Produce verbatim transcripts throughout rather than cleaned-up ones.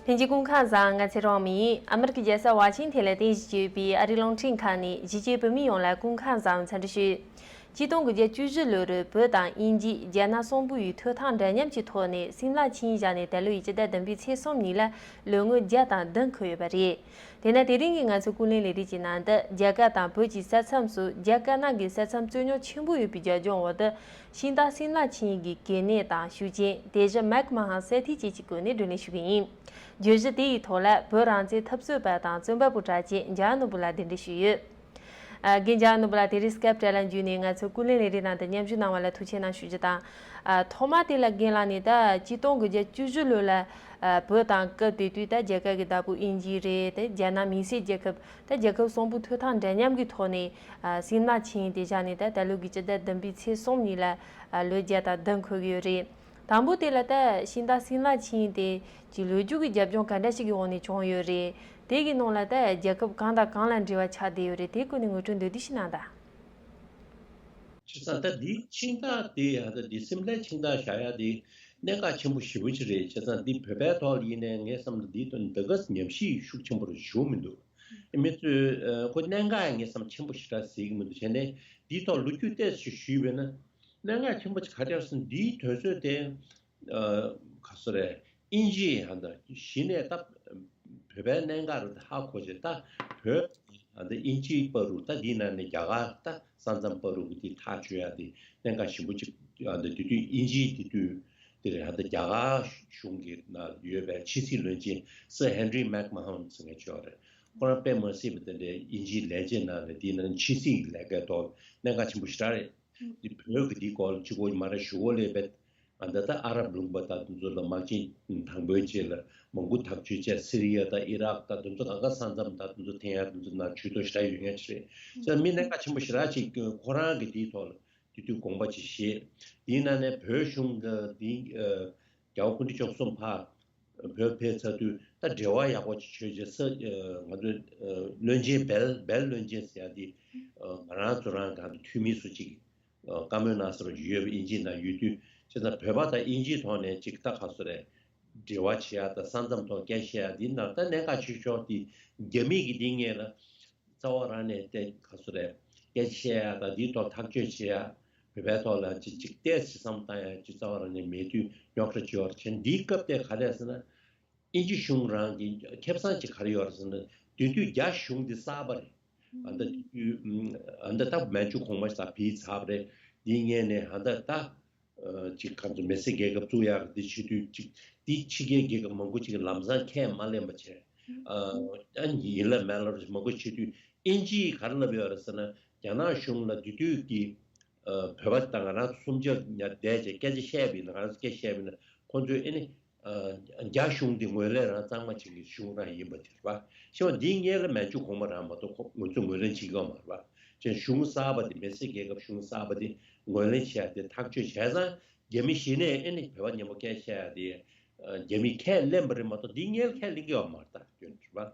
ལྷན་རྒྱས་སྐུ་ཁམས་བཟང་། ང་ཚེ་རིང་དབང་མོ་ཡིན། ཨ་མི་རི་ཀའི་རྒྱལ་ས་ཝ་ཤིང་ཐན་ལ་རྟེན་གཞི་བྱས་པའི་ཨ་རིའི་རླུང་འཕྲིན་ཁང་ནས་གཞིས་བྱེས་བོད་མི་ཡོངས་ལ་སྐུ་ཁམས་བཟང་འཚམས་འདྲི་ཞུ། ཆིག་སྟོང་དགུ་བརྒྱ་བཅུ་བཞི་ལོ་རུ་བོད་དང་དབྱིན་ཇི་རྒྱ་ནག་གསུམ་པོ་ཡི་ཐོབ་ཐང་འདྲ་མཉམ་གྱི་ཐོག་ནས་སིམ་ལ་ཆིངས་བཞག་ནས་ད་ལོ་ཡི་སྤྱི་ཟླ་བདུན་པའི་ཚེས་གསུམ་ཉིན་ལ་ལོ་ངོ་བརྒྱ་དང་བདུན་འཁོར་ཡོད་པ་རེད། དེས་ན་དེ་རིང་གི་ང་ཚོའི་ཀུན་གླེང་ལས་རིགས་ཀྱི་ནང་དུ་རྒྱ་གར་དང་བོད་ཀྱི་ས་མཚམས་སུ་རྒྱ་དཀར་ནག་གི་ས་མཚམས་རྩོད་རྙོག་ཆེན་པོ་ཡོད་པའི་རྒྱབ་ལྗོངས་འོག་ཏུ། ཤིང་རྟ་སིམ་ལ་ཆིངས་ཡིག་གི་གལ་གནད་དང་ཤུགས་རྐྱེན། དེ་བཞིན་མེག་མ་ཧན་གསེར་ཐིག་བཅས་ཀྱི་སྐོར་ནས་བགྲོ་གླེང་ཞུ་གི་ཡིན། བརྗོད་གཞི་དེ་ཡི་ཐོག་ལ་བོད་རང་བཙན་འཐབ་རྩོད་པ་དང་རྩོམ་པ་པོ་གྲགས་ཅན་འཇམ་དབྱངས་ནོར་བུ་ལགས་གདན་འདྲེན་ཞུས་ཡོད། ཨ། རྒན་འཇམ་དབྱངས་ནོར་བུ་ལགས། དེ་རིང་སྐེབ་དྲ་ལ་འཇུས་ནས་ང་ཚོའི་ཀུན་གླེང་ལས་རིགས་ནང་དུ་མཉམ་ཞུགས་གནང་བ་ལ་ཐུགས་རྗེ་གནང་ཞུ་རྒྱུ་དང་། ཨ། ཐོག་མ་དེ་ལ་རྒན་ལགས་ནས་ད་ཆིག་སྟོང་དགུ་བརྒྱ་བཅུ་བཞི་ལོ་ལ། ཨ། བོད་དང་སྐབས་དེ་དུས་ད་རྒྱ་གར་གྱི་བདག་པོ་དབྱིན་ཇི་རེད་དེ། རྒྱ་ནག་མིང་སྲིད་རྒྱལ་ཁབ། ད་རྒྱལ་ཁབ་གསུམ་པོ་ཐོབ་ཐང་འདྲ་མཉམ་གྱི་ཐོག་ནས། ཨ། སིམ་ལ་ཆིངས་ཡིག་དེ་བཞག་ནས་ད་ད་ལོ་གི་སྤྱི་ཟླ་བདུན་པའི་ཚེས་གསུམ་ཉིན་ལ། ཨ། ལོ་བརྒྱ་དང་བདུན་འཁོར་གྱི་ཡོད་རེད། དང་པོ་དེ་ལ་ད་ཤིང་རྟ་སིམ་ལ་ཆིངས་ཡིག་དེ་གི་ལོ་རྒྱུས་ཀྱི་རྒྱབ་ལྗོངས་ག་འདྲ་ཞིག་གི་འོག་ནས་བྱུང་ཡོད་རེད། དེ་གི་ནང་ལ་ད་རྒྱལ་ཁབ་གང་དང་གང་ལ་འབྲེལ་བ་ཆགས་བསྡད་ཡོད་རེད། དེའི་སྐོར་ནས་ངོ་སྤྲོད་མདོར་བསྡུས་ཤིག་གནང་དང་། བྱས་ཙང་ད་འདི་ཆིངས་ཐག་དེ་ཡང་ད་འདི་སིམ་ལའི་ཆིངས་ཐག་བཞག་ཡ་དེ་གནད་འགག་ཆེན་པོ་ཞེ་པོ་ཅིག་རེད། བྱས་ཙང་འདི་བོད་པའི་ཐོག་ལ་ཡིན་ནའི་ངའི་བསམ་ན་འདིའི་དོན་འདི་ག་ཉམས་ཞིབ་ཤུགས་ཆེན་པོ་རེ་ཞུ་མི་འདུག་མི་ཚོས་ཨ། ཁོ་གནད་འགག་ཡང་ངའི་བསམ་ཆེན་པོ་ཞེ་དྲག་གཟིགས་ཀྱི་མི་འདུག་བྱས་ནས་འདིའི་ཐོག་ལོ་རྒྱུས་ཏོག་ཙམ་ཞུས་པས་ན། གནད་འགག་ཆེན་པོ་ཅིག་ག་རེ་རེད་ཟེར་ན། འདིའི་དོན་ཚོད་དེ། ཨ། ག་ཚོད་རེད། དབྱིན་ཇི་ཡང་ད་གཞི་ནས་ད་བོད་པའི་གནད་འགག་རུ་ཧ་གོ་བྱས། ད་བོད་ད་དབྱིན་ཇིའི་བར་རུ། ད་འདིའི་ནང་ནས་རྒྱ་གར་ད་ས་མཚམས་བར་རུ་གི་དེ་ཐག་གཅོད་ཡ་དེ་གནད་འགག་ཞེ་པོ་ཅིག་ཡང་ད་དེ་དུས་དབྱིན་ཇིའི་དེ་དུས་དེ་རེད། ཡང་ད་རྒྱ་གར་གཞུང་གི་ནང་ཡོད་པའི་ཕྱི་སྲིད་བློན་ཆེན་སི་ཧེན་རི་མེག་མ་ཧོན་ཟེར་མཁན་ཅིག་ཡོད་རེད། ཁོ་རང་དཔེ་མ་སྲིད་པ་དེ་འདྲའི་དབྱིན་ཇིའི་ལས་བྱེད་ནང་ནས་དེའི་ནང་ཕྱི་སྲིད་ཀྱི་ལས་ཀའི་ཐོག་གནད་འགག་ཆེན་པོ་ཞེ་དྲག་རེད། འདི་བོད་ཀྱི་འདི་སྐོར་ལ་གཅིག་པོ་མ་རེད། ཞུ་གོ་ལས་པའི་ཨ། ད་ལྟ་ཨ་རབ་ལུང་པ་ད་དེ་ཚོ་ལ་དམག་ཆེན་དང་པོའི་རྗེས་ལ་མང་པོ་ཐག་གཅོད་བྱས། སི་རི་ཡ་དང་ཨི་རག་ད་དེ་ཚོ་གང་ག་ས་མཚམས་ད་དེ་ཚོ་འཐེན་ཡ་དེ་ཚོ་ནང་ཇུས་གཏོགས་ཞེ་དྲག་ཡོད་མཁན་ཅིག་རེད། ཙང་མི་གནད་འགག་ཆེན་པོ་ཞེ་དྲག་ཅིག་ཁོ་རང་གི་དེའི་ཐོག་ལ་དེ་དུས་དགོངས་པ་ཅིག་བཞེས། དེའི་ནང་ནས་བོད་གཞུང་གི་དེ། ཨ། རྒྱལ་བ་སྐུ་ཕྲེང་བཅུ་གསུམ་ཕར་བོད་ཕེབས་ཚར་དུས་ད་འབྲེལ་བ་ཡག་པོ་ཅིག་བྱོས་བྱས། ས། ཨ། ང་ཚོའི། ཨ། བློན་ཆེན་སྦེལ། སྦེལ་བློན་ཆེན་ཟེར་ཡ་དེ། ཨ། ང་རང་ཚོ་རང་གང་དུ་འཐུས་མི་སུ་གཅིག་ཨ། བཀའ་མོལ་གནང་ས་རུ་ཡོད་པ། དབྱིན་ཇིའི་ནང་ཡོད་དུས། བྱས་ཙང་བོད་པ་དང་དབྱིན་ཇིའི་ཐོག་ནས་ཅིག་ད་ག་ཚོད་རེད། འབྲེལ་བ་བྱེད་ཡ་དང་ས་མཚམས་ཐོག་སྐད་ཆ་བཤད་ཡ་དེ་ནང་ད་གནད་འགག་ཆེ་ཤོས་དེ་རྒྱ་མི་གི་དེ་སྔོན་ལ་རྩ་བ་རང་ནས་དེ་ག་ཚོད་རེད། སྐད་ཆ་བཤད་ཡ་དང་དེའི་ཐོག་ཐག་གཅོད་བྱེད་ཡ། བོད་པའི་ཐོག་ལ་ཅིག་ཅིག་ཏོག་ཙམ་བསམ་བཏང་ཡ་ཅིག་རྩ་བ་རང་ནས་མེད་དུས་རྙོག་དྲ་ཅིག་ཡོད་རེད། བྱས་ནས་འདིའི་སྐབས་དེ་ག་རེ་ཟེར་ན། དབྱིན་ཇི་གཞུང་རང་གི་ཁེ་བཟང་ཅིག་ག་རེ་ཡོད་རེད་ཟེར་ན། དེ་དུས་རྒྱ་གཞུང་འདི་གསར་པ་རེད། ཨ། ད་དེ་དུས། ཨ། ད་ད་མན་ཇུ་གོང་མ་ཞིག་ད་ཕྱིས་ཚར་བ་རེད། དེའི་སྔོན་ནས་ཨ། ད་ད། ཨ། ཅིག་ག་ཚོད་མི་སེར་རྒྱལ་ཁབ་བཙུགས་ཡག་འདི་བྱེད་དུས་ཅིག་དེ་ཕྱི་རྒྱལ་རྒྱལ་ཁབ་མང་པོ་ཅིག་གིས་ལམ་སང་ཁས་མ་ལེན་པ་བྱས། ཨ། ཨ། ཡིན་ལ་མིན་ལ་མང་པོ་བྱེད་དུས་དབྱིན་ཇིས་ག་རེ་ལབ་ཡོད་རེད་ཟེར་ན། རྒྱ་ནག་གཞུང་ལ་དེ་དུས་ཀྱི། ཨ། བོད་པ་དང་ང་རང་ཚོ་གསུམ་ཆ་ཉར་བསྡད་བྱས་སྐད་ཆ་བཤད་པ་ཡིན་ན། ང་རང་ཚོ་སྐད་བཤད་པ་ཡིན་ན། ཁོང་ཚོས་ཨེ་ནི། ཨ། རྒྱ་གཞུང་འདི་ངོས་ལེན་རང་གཙང་མ་བྱེད་མཁན་གཞུང་རང་ཡིན་པ་དེ་རེད་པ། བྱས་པ་འདིའི་སྔོན་ལ་མན་ཇུ་གོང་མ་རང་མ་གཏོགས་ཁོ་ང་ཚོས་ངོས་ལེན་བྱེད་ཀྱི་ཡོད་མ་རེད་པ། བྱས་གཞུང་གསར་པ་འདི། མི་སེར་རྒྱལ་ཁབ་གཞུང་གསར་པ་འདི་ངོས་ལེན་བྱས་ཏེ་ཐག་གཅོད་བྱས་ཙང་། རྒྱ་མི་གཞི་ནས་ཨེ་ནི་བོད་པ་མཉམ་པོ་སྐད་བཤད་ཡ་དེ། ཨ། རྒྱ་མིས་ཁས་ལེན་པ་རེད་མ་གཏོགས་འདིའི་སྔོན་ལ་ཁས་ལེན་གྱི་ཡོད་མ་རེད། ད་སྐྱོན་རེད་པ།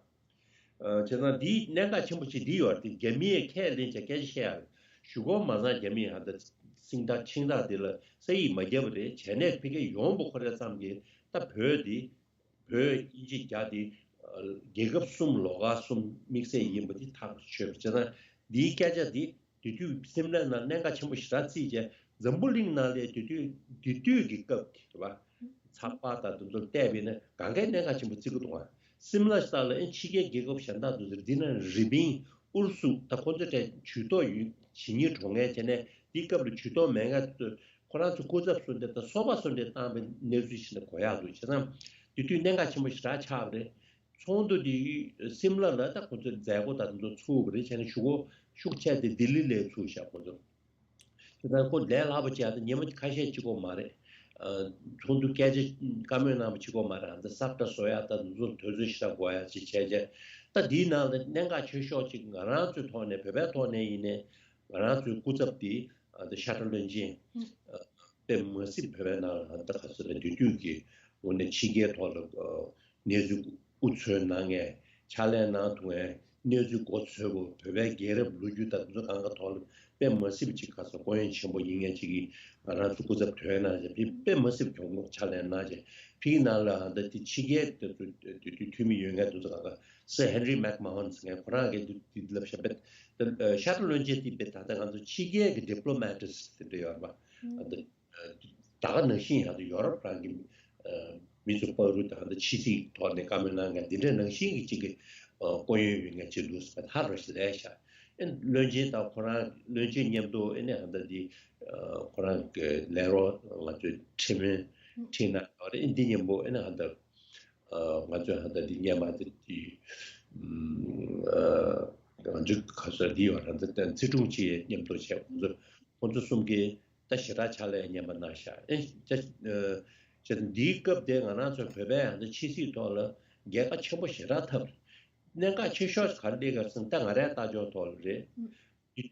ཨ། བྱས་ཙང་འདིའི་གནད་འགག་ཆེན་པོ་ཅིག་འདི་ཡོད་རེད་དེ། རྒྱ་མིས་ཁས་ལེན་བྱས་སྐད་ཆ་བཤད་ཡ་རེད། གཞུག་གུ་མ་ཚང་རྒྱ་མིས་ཧ་ད་སིམ་ཐག་ཆིངས་ཐག་འདི་ལ་ས་ཡིག་མ་བརྒྱབ་པ་རེད། བྱས་ནས་ཕ་གིར་ཡོང་པ་ཁོ་རེ་ཙམ་གྱིས་ད་བོད་འདི། བོད་དབྱིན་ཇི་རྒྱ་འདི། ཨ། རྒྱལ་ཁབ་གསུམ་ལོགས་ཀ་གསུམ་དམིགས་བསལ་ཡིན་པ་འདི་ཐག་ཆོད་པ། བྱས་ཙང་འདིའི་སྐད་ཆ་འདི། དེ་དུས་སིམ་ལའི་ནང་གནད་འགག་ཆེན་པོ་ཞེ་དྲག་བརྩིས་བྱས། འཛམ་བུ་གླིང་ནང་ལ་དེ་དུས་དེ་དུས་ཀྱི་སྐབས་ཀྱི་རེད་པ། ཚགས་པར་དང་དེ་ཚོར་བལྟས་པས་ན་གང་གའི་གནད་འགག་ཆེན་པོ་བརྩི་གི་འདུག་ག་སིམ་ལ་ལྟ་ལ་ཨེ་ཕྱི་རྒྱལ་རྒྱལ་ཁབ་གཞན་དག་དེ་ཚོར། འདི་ན་རི་པིན། ཨུ་རུ་སུ། ད་ཁོ་ཚོའི་གྲས་ཇུས་གཏོགས་ཡོད། ཇི་ནི་གྲོངས་མཁན་བྱས་ནས་འདིའི་སྐབས་ལ་ཇུས་གཏོགས་མེད་མཁན་དེ་ཚོ། ཁོ་རང་ཚོ་སྐུ་ཚབ་སུ་འདྲ་དང་སོ་པ་སུ་འདྲ་བཏང་བའི་གནས་ཚུལ་ཞིག་ལ་གོ་ཡག་འདུག་བྱས་ཙང་དེ་དུས་གནད་འགག་ཆེན་པོ་ཞེ་དྲག་ཆགས་པ་རེད། ཚོགས་འདུ་འདི་སིམ་ལ་ལ་ད་ཁོ་ཚོས་མཛད་སྒོ་དང་དེ་ཚོ་ཚུགས་པ་རེད། བྱས་ནས་གཞུག་གུ་ཤུགས་ཆེ་དེ་ལྡི་ལི་ལ་ཚུགས་ཤག་ཁོ་ཚོ། དེ་ལྟར་ཁོ་ལས་སླ་པོ་བྱས་ཏེ་ཉི་མ་ཁ་ཤས་གཅིག་པོ་མ་རེད། ཨ། ཚོགས་འདུ་སྐད་ཆ་བཀའ་མོལ་གནང་བ་གཅིག་པོ་མ་རེད། ཨ། འདི་ས་བཀྲ་བཟོ་ཡག་དང་དེ་ཚོ་དུས་ཚོད་ཞེ་དྲག་འགོར་ཡག་ཅིག་བྱས་བྱས། ད་འདིའི་ནང་ལ་གནད་འགག་ཆེ་ཤོས་ཅིག་ང་རང་ཚོའི་ཐོག་ནས། བོད་པའི་ཐོག་ནས་ཡིན་ནའི་ང་རང་ཚོའི་སྐུ་ཚབ་དེ། ཨ། འདི་ཤ་ཁྲག་བློན་ཆེན། ཨ། དཔེ་མ་སྲིད་བོད་པའི་ནང་ལ་ད་ག་ཚོད་རེད། དེ་དུས་ཀྱི་འོ་ནས་ཕྱི་རྒྱལ་ཐོག་ལ། ཨ། གནས་ཚུལ་དབུ་འཚོལ་གནང་མཁན། ཕྱག་ལས་གནང་ཐུབ་མཁན། གནས་ཚུལ་མགོ་ཚོས་པོ། བོད་པའི་རྒྱལ་རབས་ལོ་རྒྱུས་དང་དེ་ཚོ་གང་ག་ཐོག་ལ་ དཔེ་མ་སྲིད་པ་ཅིག་ག་ས་སྐུ་ཡོན་ཆེན་པོ་ཡིན་མཁན་ཅིག་གིས་ང་རང་ཚོ་སྐུ་ཚབ་དོན་གནང་བྱས་ཕི་དཔེ་མ་སྲིད་པ་གྱོང་གུན་ཕྱག་ལས་གནང་བྱས་ཕི་གི་ནང་ལ་ཨ་ད་དེ་ཕྱི་རྒྱལ་དེ་ཚོ་དེ་དུས་འཐུས་མི་ཡོད་མཁན་དེ་ཚོ་ག་ག་སེར་ཧེན་རི་མེག་མ་ཧོན་ཟེར་མཁན་ཁོ་རང་གིས་དེ་དེ་ལབ་ཤག་པས། ཤར་ཏུ་བློན་ཆེན་དེ་པས་ད་ལྟ་ང་ཚོ་ཕྱི་རྒྱལ་གྱི་ཌི་པི་ལོ་མེ་ཊིསི་དེ་འདྲ་ཡོད་རེད་པ། ཨ་ད་ད་ག་ནང་བཞིན་ཡང་ཡོ་རོབ་རང་གི་མི་ཚོ་བར་དུ་ད་ལྟ་ཕྱི་སྲིད་ཐོག་ནས་བཀའ་མོལ་གནང་མཁན་འདི་འདྲ་ནང་བཞིན་གྱི་གཅིག་གི་སྐུ་ཡོན་ཡོད་མཁན་ཅིག་འདུག་ཟེར་བ་ཧ་ར་ཞིག་རེད་ཤག་ཨེ་བློན་ཆེན་དང་ཁོ་རང་བློན་ཆེན་མཉམ་དུ་ཨེ་ནས་ཧ་ད་འདི་ཁོ་རང་གི་ལས་རོགས་ང་ཚོའི་ཁྲིམས་ཁྲིམས་ནང་ཡོད་རེད། ཨེ་འདི་མཉམ་པོ་ཨེ་ནས་ཧ་ད་ང་ཚོས་ཧ་ད་འདི་སྔོན་མ་དེ་དེ་ང་ཚོའི་ཁ་སང་འདི་ཡོད་ར་འདི་ཚེ་དྲུང་ཆེ་མཉམ་དུ་བྱས་ཁོང་ཚོ་ཁོང་ཚོ་གསུམ་གྱིས་ད་ཞེ་དྲག་ཕྱག་ལས་ཉམས་པ་གནང་ཤག་ཨེ་ཅེ་ཅེ་འདིའི་སྐབས་དེ་ང་རང་ཚོ་བོད་པའི་ཧ་ད་ཕྱི་སྲིད་ཐོག་ལ་རྒྱལ་ཁ་ཆེན་པོ་ཞེ་དྲག་ཐོབ་རེད། གནད་འགག་ཆེ་ཤོས་ག་རེ་ག་ཟེར་ན་ད་ང་རའི་ལྟ་ཕྱོགས་ཐོག་ལ་རེད།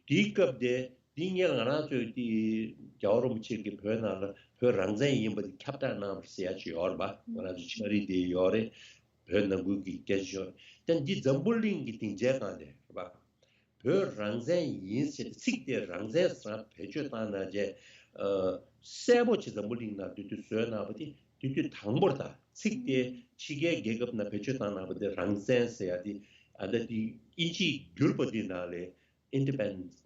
དེའི་སྐབས་དེ་འདི་སྔོན་ང་རང་ཚོའི་དེ་རྒྱལ་བ་རིན་པོ་ཆེ་གིས་བོད་ནང་ལ་བོད་རང་བཙན་ཡིན་པ་དེ་ཁྱབ་བསྒྲགས་གནང་བ་ཟེར་ཡ་ཅིག་ཡོད་རེད་པ། ང་རང་ཚོ་ཕྱག་བྲིས་དེ་ཡོད་རེད། བོད་ནང་ཁུལ་གྱི་སྐད་ཆ་ཡོད་རེད། ད་འདི་འཛམ་བུ་གླིང་གི་སྡིངས་ཆའི་སྒང་དེ་རེད་པ། བོད་རང་བཙན་ཡིན་ཟེར་ཏེ་ཚིག་དེ་རང་བཙན་ཟེར་བེད་སྤྱོད་བཏང་གནང་བྱས་གསལ་པོ་ཅིག་འཛམ་བུ་གླིང་ནང་དེ་དུས་བཟོས་གནང་བ་དེ་དེ་དུས་དང་པོར་ད་ཚིག་དེ་ཕྱི་རྒྱལ་རྒྱལ་ཁབ་ནང་བེད་སྤྱོད་བཏང་གནང་བ་དེ་རང་བཙན་ཟེར་ཡ་དེ་ཨ་ད་དེ་དབྱིན་ཇིས་བསྒྱུར་པ་དེ་ནང་ལས། Independence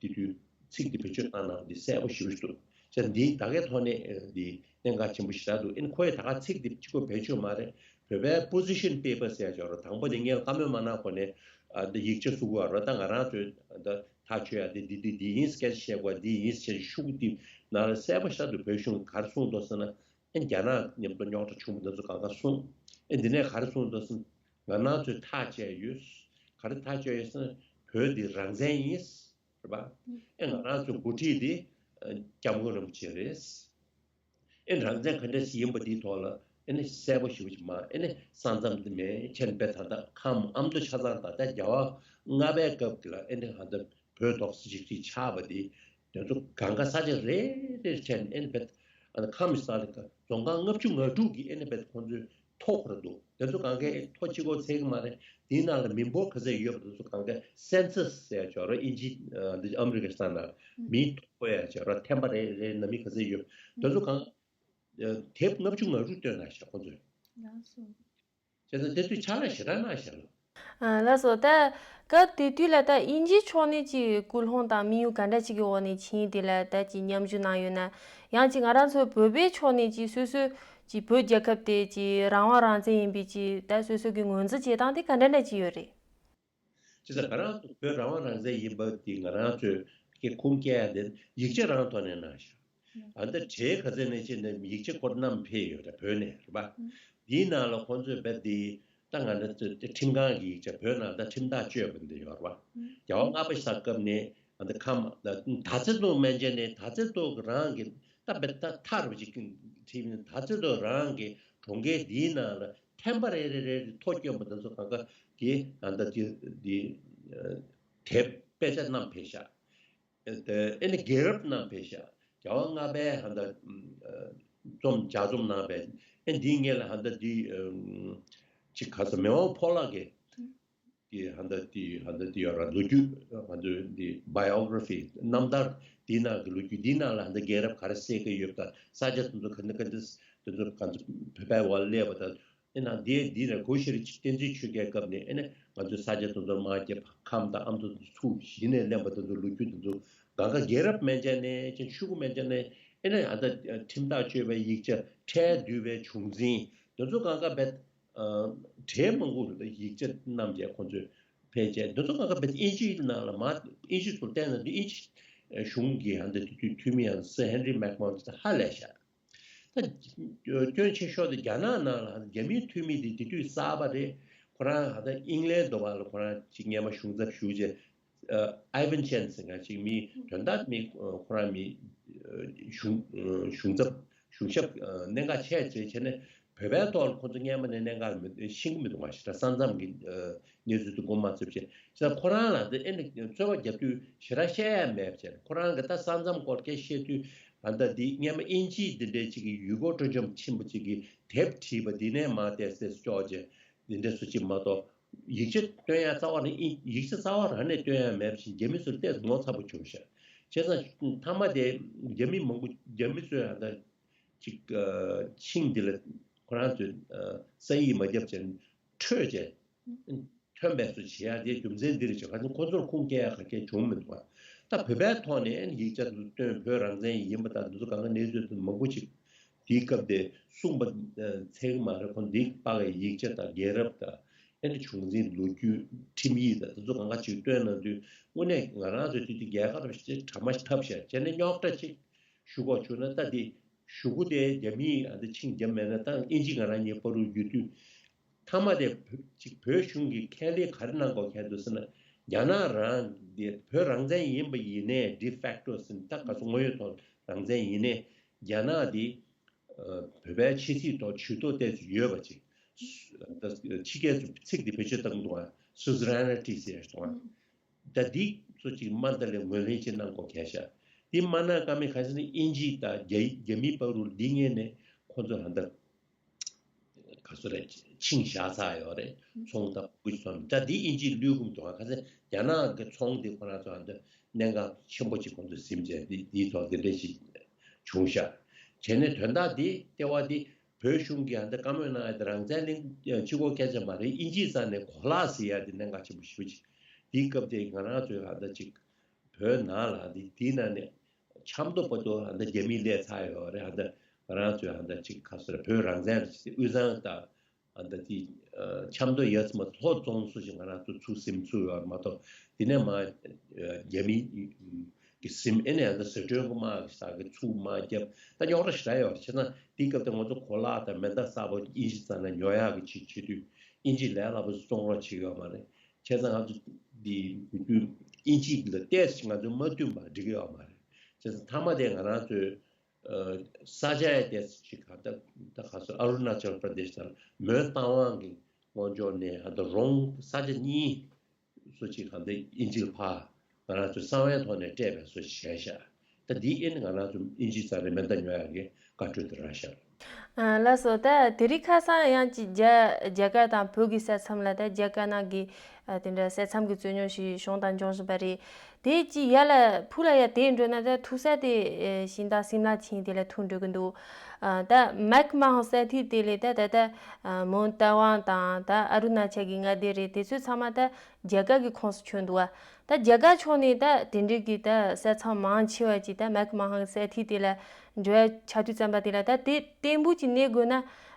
དེ་དུས་ཚིག་དེ་བེད་སྤྱོད་བཏང་གནང་འདི་གསལ་པོ་ཞེ་པོ་ཞིག་འདུག་ཅེས་འདི་ད་གའི་ཐོག་ནས་འདི་གནད་འགག་ཆེན་པོ་ཞེ་དྲག་འདུག་ཨེ་ནི་ཁོ་ཡི་ད་ག་ཚིག་འདི་གཅིག་པོ་བེད་སྤྱོད་མ་རེད། བོད་པའི་position paper ཟེར་ཡ་ཅིག་ཡོད་རེད། དང་པོ་དེ་ངས་བཀའ་མོལ་མ་གནང་གོང་ནས་ཨ་འདི་ཡིག་ཆ་བཟོ་དགོས་རེད། ད་ང་རང་ཚོས་ད་ཐག་ཆོད་ཡ་འདི་འདི་འདི་འདི་ཡིན་སྐད་ཆ་བཤད་དགོས་འདི་ཡིན་ཟེར་ཤུགས་འདི་ནང་ལ་གསལ་པོ་ཞེ་དྲག་འདུག་བོད་གཞུང་གིས་ག་རེ་གསུངས་འདུག་ཟེར་ན། ཨེ་རྒྱ་ནག་མཉམ་དུ་རྙོག་དྲ་བྱུང་བ་འདི་ཚོ་གང་ག་གསུངས། ཨེ་འདི་ནས་ག་རེ་གསུངས་འདུག་ཟེར་ན། ང་རང་ཚོས་ཐག་བཅད་ཡོད། ག་རེ་ཐག་བཅད་ཡོད་ཟེར་ན་བོད་འདི་རང་བཙན་ཡིན། རེད་པ། ཨེ་ང་རང་ཚོའི་འགོ་ཁྲིད་འདི་ཨ་སྐྱབས་མགོན་རིན་པོ་ཆེ་རེད། ཨེ་རང་བཙན་ག་འདྲ་ཞིག་ཡིན་པ་འདིའི་ཐོག་ལ་ཨེ་ནི་གསལ་པོ་ཞེ་པོ་ཅིག་མ་ཨེ་ནི་ས་མཚམས་འདི་མེད་ཁྱེད་བེད་ད་ལྟ་ཁམས་ཨ་མདོ་ཆ་ཚང་ད་ལྟ་རྒྱལ་བ་ལྔ་པའི་སྐབས་ཀྱི་ལ་ཨེ་ནི་ཧ་ད་བོད་ཐོག་སྲིད་ཇུས་ཅིག་ཆགས་པ་འདི་དེ་ཚོ་གང་ག་ས་ཆ་རེ་རེར་ཁྱེད་ཨེ་ནི་བེད་ཨ་ནི་ཁམས་ས་ལ་ཀ་རྫོང་ཁག་ལྔ་བཅུ་ང་དྲུག་གི་ཨེ་ནི་བེད་ཁོང་ཚོའི་ཐོ་འཁོར་འདུག་དེ་ཚོ་གང་གས་ཐོ་གཅིག་པོ་ཚད་ཀྱི་མ་རེད། དེའི་ནང་ལ་མི་འབོར་ག་ཚད་ཡོད་པ་དེ་ཚོ་གང་གས་census ཟེར་ཡ་ཅིག་ཡོད་རེད། ཨིན་ཇི་ཨ་འདི་ཨ་མི་རི་ཀའི་ས་ནང་མིའི་ཐོ་བཀོད་ཡ་ཅིག་ཡོད་རེད། ཐེམ་པ་རེ་རེ་ནང་མི་ག་ཚད་ཡོད་དེ་ཚོ་གང་དེབ་ལྔ་བཅུ་ང་དྲུག་བཏོན་གནང་ཤག་ཁོང་ཚོས། ལགས་སོ། བྱས་ཙང་དེ་དུས་ཕྱག་ལས་ཞེ་དྲག་གནང་ཤག་ལ། ཨ་ལགས་སོ། ད་སྐབས་དེ་དུས་ལ་ད་དབྱིན་ཇིའི་ཕྱོགས་ནས་ཀྱི་སྐུལ་སློང་དང་དམིགས་ཡུལ་ག་འདྲ་ཅིག་གི་འོག་ནས་ཕྱིན་དེ་ལ་ད་ཀྱི་མཉམ་ཞུགས་གནང་ཡོད་ན། ཡང་ཅིག་ང་རང་ཚོ་བོད་པའི་ཕྱོགས་ནས་ཀྱི་སོ་སོའི་ཀྱི་བོད་རྒྱལ་ཁབ་དེ་ཀྱི་རང་དབང་རང་བཙན་ཡིན་པའི་ཀྱི་ད་སོ་སོ་གི་ངོས་འཛིན་བྱེད་སྟངས་དེ་ག་འདྲ་འདྲ་ཅིག་ཡོད་རེད། ཅེས་ང་རང་ཚོ་བོད་རང་དབང་རང་བཙན་ཡིན་པ་དེ་ང་རང་ཚོས་ཀྱི་ཁུངས་སྐྱེལ་ཡ་དེ་ཡིག་ཆ་རང་ཐོག་ནས་གནང་ཤག་ཨ་འདི་གྲས་ག་ཚད་ནས་ཅི་ནས་ཡིག་ཆ་སྐོར་བསྣམས་ཕེབས་ཡོད་རེད་བོད་ནས་རེད་པ། འདིའི་ནང་ལ་ཁོང་ཚོས་བེད་དེ་ད་ང་འདི་ཁྲིམས་ཁང་གི་ཡིག་ཆ་བོད་ནང་ད་ཁྲིམས་ཐག་གཅོད་པ་འདི་ཡོད་རེད་པ། རྒྱལ་བ་ལྔ་པ་ཤག་སྐབས་ནས་ཨ་འདི་ཁམས་ད་ད་ཚེ་རྡོ་སྨན་ཆེན་ནས་ད་ཚེ་རྡོ་གི་རང་གི་ད་བེད་ད་ཐར་བ་ཅིག་ཁྲིམས་ད་ཚེ་རྡོ་རང་གི་གྲོང་ཁྱེར་འདིའི་ནང་ལ་ཐེམ་པ་རེ་རེ་རེ་རེ་ཐོ་བསྐྱོན་པ་འདི་ཚོ་གང་ག་གི་ཨ་འདི་འདི་འདི་དེབ་དཔེ་ཆ་བསྣམས་ཕེབས་ཤག་ཨེ་ནི་རྒྱལ་རབས་གནང་བས་ཤག་རྒྱལ་བ་ལྔ་པའི་ཧ་ད་རྩོམ་ལྗགས་རྩོམ་གནང་བས་ཨེ་འདིའི་སྔོན་ལ་ཧ་ད་འདི་ཅིག་ག་ས་མི་དབང་ཕོ་བྲང་གི་གི་ཧ་ད་འདི་ཧ་ད་འདི་ཡོད་ར་ལོ་རྒྱུས་ཧ་ད་འདི་biography རྣམ་ཐར་འདི་ནང་གི་ལོ་རྒྱུས་འདི་ནང་ལ་ཧ་ད་རྒྱལ་རབས་ག་རེ་གསལ་གི་ཡོད་ད་ས་ཆ་དེ་ཚོ་ག་འདི་ག་འདི་དེ་ཚོ་ག་ཚོད་བོད་པའི་བར་སླེབས་པ་ད། ཨེ་ན་དེ་འདི་ནས་གོ་ཤེས་རིག་བསྟན་འཛིན་ཆོས་རྒྱལ་སྐབས་ནས་ཨེ་ནས་ང་ཚོའི་ས་སྐྱ་དེ་ཚོར་དམག་རྒྱབ་ཁམས་དང་ཨ་མདོ་དེ་ཚོ་ཚུགས་གཞི་ནས་ལེན་པ་དེ་ཚོ་ལོ་རྒྱུས་དེ་ཚོ་གང་ག་རྒྱལ་རབས་མན་ཆད་ནས་ཅན་ཤུ་གུ་མན་ཆད་ནས་ཨེ་ནས་ཨ་ད་ཁྲིམས་ཐག་གཅོད་པའི་ཡིག་ཆ་ཁྲལ་བསྡུ་བའི་བྱུང་འཛིན་དེ་ཚོ་གང་ག་བེད་གྲས་མང་པོ་ཡིག་ཆ་བསྣམས་བྱས་ཁོང་ཚོས་ཕལ་ཆེར་དེ་ཚོ་གང་ག་བེད་དབྱིན་ཇིའི་ནང་ལ་མ་དབྱིན་ཇི་ཚོར་བལྟས་ན་དེ་དབྱིན་ཇི་གཞུང་གི་ཧ་འདི་དེ་དུས་འཐུས་མི་ཡང་སི་ཧེན་རི་མེག་མོན་ཧ་ལས་ཤག་ད་སྐྱོན་ཆེ་ཤོས་དེ་རྒྱ་ནག་ནང་ལ་རྒྱ་མིའི་འཐུས་མི་དེ་དེ་དུས་གསར་པ་རེད། ཁོ་རང་ཧ་ད་ཨིང་ལན་དུ་བ་ལ་ཁོ་རང་ཅིག་སྔོན་མ་གཞུང་ཚབ་ཞུགས་རྗེས་ཨ་ཨའི་ཝན་ཅན་ཟེར་མཁན་ཅིག་མི་དོན་དག་མི་ཁོ་རང་མི་གཞུང་གཞུང་ཚབ་གཞུང་ཞབས་གནད་འགག་ཆེ་ཆེ་བྱས་ནས་བོད་པའི་ཐོག་ལ་ཁོ་ཚོ་སྔོན་མ་ནས་གནད་འགག་མི་ཤེས་ཀྱི་མི་འདུག་མ་གཞི་ད་ས་མཚམས་ཀྱི་གནས་ཚུལ་དེ་མགོ་མ་ཚོས་བྱས་ཙང་ཁོ་རང་ལ་དེ་ཨེ་ནི་རྩོད་པ་རྒྱབ་དུས་ཞེ་དྲག་བཤད་ཡ་མེད་པ་བྱས་ཁོ་རང་གི་ད་ས་མཚམས་སྐོར་སྐད་བཤད་དུས་ཨ་ད་འདི་སྔོན་མ་ཨིན་ཇིའི་འདི་འདྲའི་ཅིག་གི་ཡུལ་སྐོར་སྤྲོ་འཆམ་ཆེན་པོ་ཅིག་གི་དེབ་བྲིས་པ་འདི་ནས་མ་བལྟས་སེ་ལྕོག་ཅེ་འདི་འདྲ་སུ་ཅིག་མ་གཏོགས་ ཡིག་ཆ་སྟོན་ཡ་རྩ་བ་ནས་ཨིན་ཡིག་ཆ་རྩ་བ་རང་ནས་སྟོན་ཡ་མེད་པ་བཞིན་རྒྱ་མི་ཚོར་ཏོག་ཙམ་ངོ་ཚ་པོ་བྱུང་ཤག་བྱས་ཙང་མཐའ་མ་དེ་རྒྱ་མི་མང་པོ་རྒྱ་མི་ཚོས་ཨ་ད་ཅིག་ཨ་ཆིངས་འདི་ལ་ཁོ་རང་ཚོས་ཨ་ས་ཡིག་མ་བརྒྱབ་ཅིང་འཕྲོས་བྱས་ཐོན་པའི་བཟོ་བྱེད་ཡ་དེ་རྒྱུ་མཚན་འདི་རེད་ཅེས་ཁ་སང་ཁོ་ཚོར་ཁུངས་སྐྱེལ་ཡ་ག་གེ་བྱུང་མི་འདུག་བ། ད་བོད་པའི་ཐོག་ནས་ཡིག་ཆ་དེ་ཚོ་བཏོན། བོད་རང་བཙན་ཡིན་པ་དང་དེ་ཚོ་གང་ག་གནས་ཚུལ་དེ་མང་པོ་ཅིག་དེའི་སྐབས་དེ་གསུངས་པ་ཚད་གི་མ་རེད། ཁོ་འདི་པ་གི་ཡིག་ཆ་དང་རྒྱལ་རབས་དང་ཨེ་ནི་བྱུང་འཛིན་ལོ་རྒྱུས་ཁྲིམས་ཡིག་དང་དེ་ཚོ་གང་ག་ཅིག་བཏོན་གནང་དུས་དངོས་གནས་ང་རང་ཚོའི་དུས་དེ་རྒྱལ་ཁ་རུ་ཞེ་དྲག་མ་ཐོབ་ཤག་བྱས་ནས་རྙོག་དྲ་ཅིག་ཞུ་དགོས་བྱུང་ན་ད་དེ་གཞུག་གུ་དེ་རྒྱ་མིས་ཨ་ད་ཆིངས་བརྒྱབ་མེད་ན་ད་ཨིན་ཇི་ང་རང་གཉིས་བར་དུ་ཡོད་དུས་མཐའ་མ་དེ་བོད་ཅིག་བོད་གཞུང་གིས་ཁས་ལེན་ག་རེ་གནང་དགོས་ཁེལ་འདུག་ཟེར་ན། རྒྱ་ནག་རང་དེ་བོད་རང་བཙན་ཡིན་པ་ཡིན་ནའི་de facto་ཟེར་ན་ད་ག་ཚོད་དངོས་ཡོད་ཐོག་རང་བཙན་ཡིན་ནའི་རྒྱ་ནག་དེ་ཨ་བོད་པའི་ཆབ་སྲིད་ཐོག་ཇུས་གཏོགས་ཏོག་ཙམ་ཡོད་པ་ཅིག་ད་ཕྱི་རྒྱལ་ཚོས་ཚིག་དེ་བེད་སྤྱོད་བཏང་འདུག་ཨ། Suzerainty་ཟེར་ཡ་ཞིག་འདུག་ཨ། ད་འདི་ཚོ་ཅིག་མ་ད་ལས་ངོས་ལེན་ཅིག་གནང་དགོས་གལ་ཤག་འདི་མ་གནང་ཀ་མེད་ག་ཟེར་ན་ཨིན་ཇི་དང་རྒྱ་རྒྱ་མི་བར་དུ་འདི་ངེས་ནས་ཁོ་ཚོ་ཧ་ད་ག་ཚོད་རེད། ཆིངས་བཞག་ཚར་ཡོད་རེད། ཚོང་དང་གུ་ཚོང་ད་འདི་ཨིན་ཇི་ལུས་ཁུངས་དང་ག་ཚོད་རྒྱ་ནག་གི་ཚོང་འདི་ཁོ་རང་ཚོ་ཧ་ད་གནད་འགག་ཆེན་པོ་ཅིག་ཁོ་ཚོ་ཟིན་བྱས་འདི་འདིའི་ཐོག་འདི་འདྲ་ཞིག་བྱུང་ཤག་བྱས་ནས་དོན་དག་འདི་ལྟེ་བ་འདི་བོད་གཞུང་གིས་ཧ་ད་བཀའ་མོལ་གནང་ཡ་དེ་རང་བཙན་གླེང་གཅིག་པོ་སྐད་ཆ་མ་རེད། ཨིན་ཇིའི་རྩ་ནས་གོ་ལག་ཟེར་ཡ་དེ་གནད་འགག་ཆེན་པོ་ཞེ་པོ་ཅིག་དེའི་སྐབས་དེ་ང་རང་ཚོའི་ཧ་ད་ཅིག་བོད་ནང་ལ་དེ་དེའི་ནང་ནས་ཆབ་མདོ་བར་དུ་ཧ་ད་རྒྱ་མི་སླེབས་ཚར་ཡོད་རེད། ཧ་ད་ང་རང་ཚོའི་ཧ་ད་ཅིག་ག་ཟེར་བོད་རང་བཙན་དབུས་གཙང་དང་ཨ་ད་དེ་ཆབ་མདོ་ཡ་མཚན་མ་ལྷོ་རྫོང་སུ་ཞིག་ང་རང་ཚོ་ཚུགས་ཟིན་ཚུགས་ཡོད་མ་གཏོགས་དེ་ནས་མ་རྒྱ་མི་གི་སིམ་ཨེ་ནས་ཡང་ད་ཟི་ཁྲོན་གི་དམག་གི་ས་གི་ཚུགས་དམག་རྒྱབ་ད་རྙོག་དྲ་ཞེ་དྲག་ཡོད་རེད། བྱས་ཙང་དེའི་སྐབས་དེ་ང་ཚོ་གོ་ལག་དང་མེ་མདའ་གསར་པ་དབྱིན་ཇི་རྩ་ནས་ཉོ་ཡག་གི་ཆེད་བྱེད་དུས་དབྱིན་ཇི་ལས་སླ་པོ་བཙོང་རོགས་བྱེད་ཀྱི་ཡོད་མ་རེད། བྱས་ཙང་ང་ཚོ་འདི་དབྱིན་ཇི་ལ་ཏོག་ཙམ་ང་ཚོ་མ་བསྟུན་པ་འགྲིག་གི་ཡོད་མ་རེད། བྱས་ཙང་མཐའ་མ་དེ་ང་རང་ཚོའི་ས་ཆ་ཡ་ཏོག་ཙམ་ཅིག་ག་ད་ད་ག་སོ་ཨ་རུ་ན་ཅལ་པྲ་དེཤ་དང་མོན་རྟ་དབང་གི་ངོས་ཕྱོགས་ནས་ཧ་ད་རོང་ས་ཆ་གཉིས་སུ་ཅིག་གང་ལྟར་དབྱིན་ཇི་ལ་ཕར་ང་རང་ཚོའི་གསང་བའི་ཐོག་ནས་སྤྲད་པའི་བཟོ་ཅིག་བྱས་ཤག་ད་འདི་ཨེ་ནི་ང་རང་ཚོ་དབྱིན་ཇི་རྩ་ནས་མེ་མདའ་ཉོ་ཡག་གི་བཀའ་འཁྲོལ་དེ་རག་ཤག་ཨ་ལགས་སོ། ད་དེ་རིང་ཁ་སང་ཡང་ཅིག་རྒྱ་རྒྱ་གར་དང་བོད་ཀྱི་ས་མཚམས་ལ་ད་རྒྱ་དཀར་ནག་གི་ཨ་དེ་འདྲ་ས་མཚམས་ཀྱི་རྩོད་རྙོག་ཞིག་བྱུང་དང་འབྱུང་བཞིན་པ་རེད། དེ་ཅིག་ཡར་ལ་ཕུགས་ལ་ཡར་དེད་འགྲོ་ན་ད་ཐུག་ས་དེ་ཨེ་ཤིང་རྟ་སིམ་ལ་ཆིན་དེ་ལ་ཐུག་འགྲོ་གི་འདུག་ཨ་ད་མེག་མ་ཧང་ས་ཐིག་དེ་ལས་ད་ད་ད་ཨ་མོན་རྟ་དབང་དང་ད་ཨ་རུ་ན་ཅལ་གྱི་མངའ་སྡེ་རེད། དེ་ཚོ་ཚང་མ་ད་རྒྱ་གར་གྱི་ཁོངས་སུ་ཆུད་འདུག་བ། ད་རྒྱ་གར་ཕྱོགས་ནས་ད་དེ་འདྲའི་གི་ད་ས་མཚམས་མང་ཆེ་བ་ཅིག་ད་མེག་མ་ཧང་ས་ཐིག་དེ་ལ་འགྲོ་ཡ་ཆགས་དུས་ཙམ་པ་དེ་ལ་ད་དེ་བརྟན་པོ་ཅིག་གནས་དགོས་ན་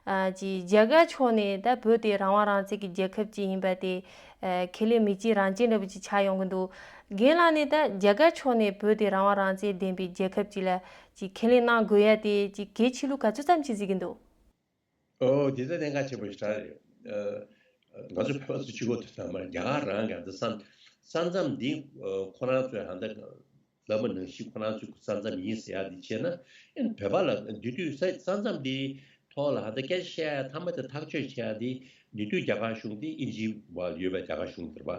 ཨ་ཅིག་རྒྱ་གར་ཕྱོགས་ནས་ད་བོད་དེ་རང་དབང་རང་བཙན་གྱི་རྒྱལ་ཁབ་ཅིག་ཡིན་པ་དེ་ཨ་ཁས་ལེན་མི་བྱེད་རང་བྱེད་འདྲ་པོ་ཅིག་ཆགས་ཡོང་གི་འདུག་རྒན་ལགས་ནས་ད་རྒྱ་གར་ཕྱོགས་ནས་བོད་དེ་རང་དབང་རང་བཙན་ལྡན་པའི་རྒྱལ་ཁབ་ཅིག་ལ་ཅིག་ཁས་ལེན་གནང་དགོས་ཡ་དེ་ཅིག་གལ་ཆེ་ལུགས་ག་ཚོད་ཙམ་ཅིག་གཟིགས་ཀྱི་འདུག་ཨོ་དེ་ད་གནད་འགག་ཆེན་པོ་ཞིག་རེད། ཨ་ང་ཚོ་བོད་པ་ཚོ་གཅིག་པོ་དེ་ཚང་མ་རྒྱ་གར་རང་གི་ད་ས་ས་མཚམས་འདི་ཨ་ཁོ་རང་ཚོས་ཧ་ད་ལབ་པ་ནང་བཞིན་ཁོ་རང་ཚོའི་ས་མཚམས་ཡིན་ཟེར་ཡ་འདི་བྱས་ན་ཨེ་བོད་པ་ལ་འདི་དུས་ས་ས་མཚམས་འདིའི་ཐོག་ལ་ཧ་ད་སྐད་ཆ་བཤད་ཡ་མཐའ་མ་དེ་ཐག་གཅོད་བྱེད་ཡ་འདི་འདི་དུས་རྒྱ་གར་གཞུང་འདི་དབྱིན་ཇི་བ་ཡོད་པའི་རྒྱ་གར་གཞུང་འདིར་བ་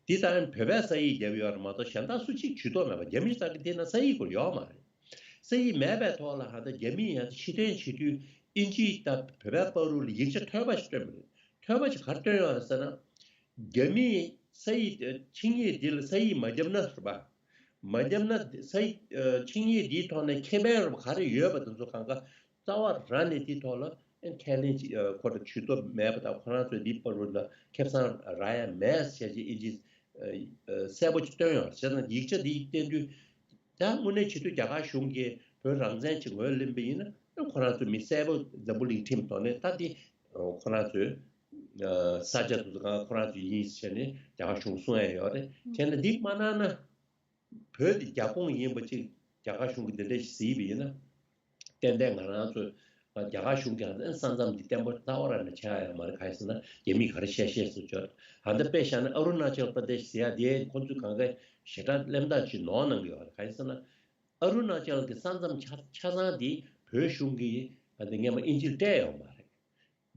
འདི་ལྟར་བོད་པའི་ས་ཡིག་བརྒྱབ་ཡོད་རེད་མ་གཏོགས་གཞན་དག་སུ་གཅིག་ཇུས་གཏོགས་མེད་པ། རྒྱ་མི་ཚང་གི་དེ་ན་ས་ཡིག་སྐོར་ཡོད་མ་རེད། ས་ཡིག་མེད་པའི་ཐོག་ལ་ཧ་ད་རྒྱ་མིས་ཡང་ཕྱིར་འཐེན་བྱེད་དུས་དབྱིན་ཇི་དང་བོད་པའི་བར་དུ་ལ་ཡིག་ཆ་ཐོལ་པ་ཞིག་བཏོན་པ་རེད། ཐོལ་པ་ཞིག་ག་རེ་བཏོན་ཡོད་རེད་ཟེར་ན། རྒྱ་མིས་ས་ཡིག་ཆིངས་ཡིག་འདི་ལ་ས་ཡིག་མ་བརྒྱབ་ན་རེད་པ། མ་བརྒྱབ་ན་ས་ཡིག་ཆིངས་ཡིག་འདིའི་ཐོག་ནས་ཁེ་ཕན་རེད་པ་ག་རེ་ཡོད་པ་དེ་ཚོ་གང་ག་རྩ་བ་རང་ནས་དེའི་ཐོག་ལ་ཁས་ལེན་ཅིག་ཁོ་རང་ཇུས་གཏོགས་མེད་པ་དང་ཁོ་རང་ཚོས་འདིའི་བར་དུ་ལ་ཁེ་བཟང་རག་ཡ་མེད་ཟེར་ཅིག་དབྱིན་ཇི་གསལ་པོ་ཅིག་བཏོན་ཡོད་རེད། བྱས་ཙང་ཡིག་ཆ་འདི་བསྟན་དུས། ད་དངོས་གནས་བྱེད་དུས་རྒྱ་གར་གཞུང་གིས་བོད་རང་བཙན་ཅིག་ངོས་ལེན་པ་ཡིན་ན་ཁོ་རང་ཚོ་མི་གསལ་པོ་འཛམ་བུ་གླིང་ཁྲིམས་ཐོག་ནས་ད་འདི་ཁོ་རང་ཚོའི་ས་ཆ་དེ་ཚོ་གང་ཁོ་རང་ཚོ་ཡིན་ཟེར་ནས་རྒྱ་གར་གཞུང་གསུང་ཡ་ཡོད་རེད། བྱས་ན་འདི་མ་གནང་ན་བོད་འདི་རྒྱ་ཁོངས་ཡིན་པ་ཅིག་རྒྱ་གར་གཞུང་གིས་འདི་འདྲ་ཞིག་གཟིགས་པ་ཡིན་ན། ཏན་ཏན་ང་རང་ཚོ་རྒྱ་གར་གཞུང་གིས་ཧ་ད་ས་མཚམས་འདི་བརྟན་པོ་རྩ་བ་རང་ནས་ཆགས་ཡ་མ་རེད། གང་ཡིན་ཟེར་ན་རྒྱ་མིས་ག་རེ་བཤད་བཤད་སུ་བྱོས། ཧ་ད་དཔེ་བཞག་ན་ཨ་རུ་ན་ཅལ་པྲ་དེཤ་ཟེར་ཡ་དེ་ཁོ་ཚོས་གང་ག་ཞེ་དྲག་གླེན་རྟགས་ཅིག་ནོར་གནང་གི་ཡོད་རེད། གང་ཡིན་ཟེར་ན་ཨ་རུ་ན་ཅལ་གྱི་ས་མཚམས་ཆ་ཆ་ཚང་འདི་བོད་གཞུང་གིས་ཧ་ད་སྔོན་མ་དབྱིན་ཇིར་སྤྲད་ཡོད་མ་རེད།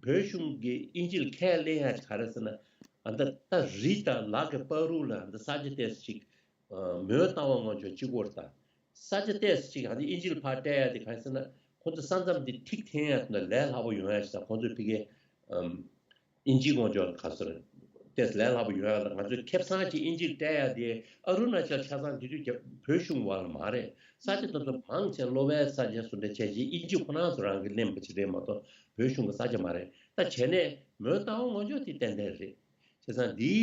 བོད་གཞུང་གིས་དབྱིན་ཇི་ལ་ཁས་ལེན་ཡ་ག་རེ་ཟེར་ན། ཨ་ད་ད་རི་དང་ལ་གི་བར་དུ་ལ་ཨ་ད་ས་ཆ་ཏོག་ཙམ་ཅིག་མོན་རྟ་དབང་ངོས་ཕྱོགས་གཅིག་པོར་དང་། ས་ཆ་ཏོག་ཙམ་ཅིག་ཨ་ད་དབྱིན་ཇི་ལ་ཕར་སྤྲད་ཡ་དེ་ག་རེ་ཟེར་ན། ཁོང་ཚོ་ས་མཚམས་དེ་ཐིག་འཐེན་ཡ་དེ་ལས་སླ་པོ་ཡོང་ཡ་ཞིག་དང་ཁོང་ཚོས་ཕ་གིའི་དབྱིན་ཇི་ངོས་ཕྱོགས་ག་ཟེར། ཏོག་ཙམ་ལས་སླ་པོ་ཡོད་ཡ་ལ། ང་ཚོས་ཁེ་བཟང་ཅིག་ཨིན་ཇི་སྤྲད་ཡ་དེ་ཨ་རུ་ན་ཅལ་ཆ་ཚང་དེ་དུས་རྒྱ་བོད་གཞུང་བ་ལ་མ་རེད། ས་ཆ་དེ་ཚོ་མང་ཆེ་གློ་བའི་ས་ཆ་སུ་འདྲ་བྱས་རྗེས་ཨིན་ཇི་ཁོ་རང་ཚོ་རང་གི་ལེན་པ་ཅིག་རེད་མ་གཏོགས་བོད་གཞུང་གི་ས་ཆ་མ་རེད། ད་བྱས་ནས་མོས་ལྟ་བ་ངོ་ཅོག་དེ་ཏན་ཏན་རེད། བྱས་ཙང་འདི་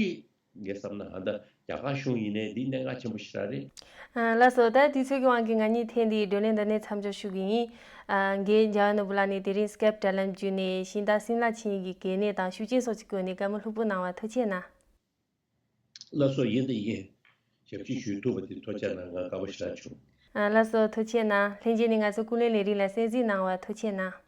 ངས་བསམ་ན་ཨ་ད་རྒྱ་གར་གཞུང་ཡིན་ནའི་འདི་གནད་འགག་ཆེན་པོ་ཞིག་རང་རེད། ཨ་ལགས་སོ། ད་དུས་ཚོད་ཀྱི་དབང་གིས་ང་གཉིས་ཐེངས་འདིའི་བགྲོ་གླེང་འདི་ནས་མཚམས་འཇོག་ཞུ་གི་ཡིན། ཨ་རྒན་འཇམ་དབྱངས་ནོར་བུ་ལགས་ནས་དེ་རིང་སྐེབ་དྲ་ལམ་བརྒྱུད་ནས་ཤིང་རྟ་སིམ་ལ་ཆིན་ཡིག་གི་གལ་གནད་དང་ཤུགས་རྐྱེན་སོགས་ཀྱི་སྐོར་ནས་བཀའ་མོལ་ལྷུག་པོ་གནང་བར་ཐུགས་རྗེ་གནང་། ལགས་སོ། ཡིན་དང་ཡིན། ཞབས་ཕྱི་ཞུ་ཐུབ་པ་དེ་ཐུགས་རྗེ་གནང་། ང་དགའ་པོ་ཞེ་དྲག་བྱུང་། ཨ་ལགས་སོ། ཐུགས་རྗེ་གནང་། ལྷན་རྒྱས་ནས་ང་ཚོ་ཀུན་གླེང་ལས་རིམ་ལ་གསན་གཟིགས་གནང་བར་ཐུགས་རྗེ་གནང་།